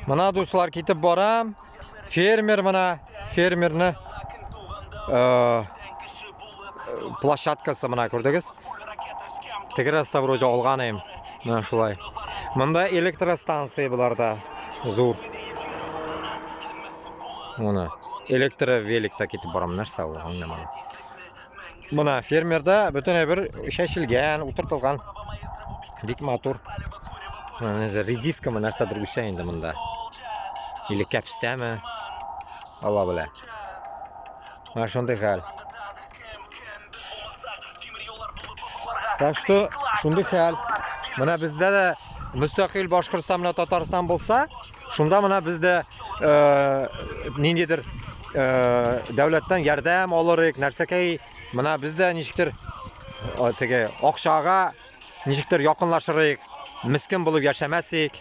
Менә, дуслар, китеп барам. Фермер менә, фермерны площадкасы менә күрдегез. Теге раста вроде алган идем. Менә шулай. Монда электростанция буларда зур. Моны электровеликта китеп барам, нәрсә ул, аңламадым. Менә фермерда бөтен әйбер чәчелгән, утыртылган. Бик матур. Менә редискамы нәрсәдер үсә инде монда. Или кәпстәме? Алла белә. Менә шундый хәл. Так что шундый хәл. Менә бездә дә мөстәкыйль Башкортстан менә Татарстан булса, шунда менә бездә ниндидер дәүләттән ярдәм алыр идек, нәрсәкәй. Менә бездә ничектер теге акчага ничектер якынлашыр идек, мескен булып яшәмәс идек.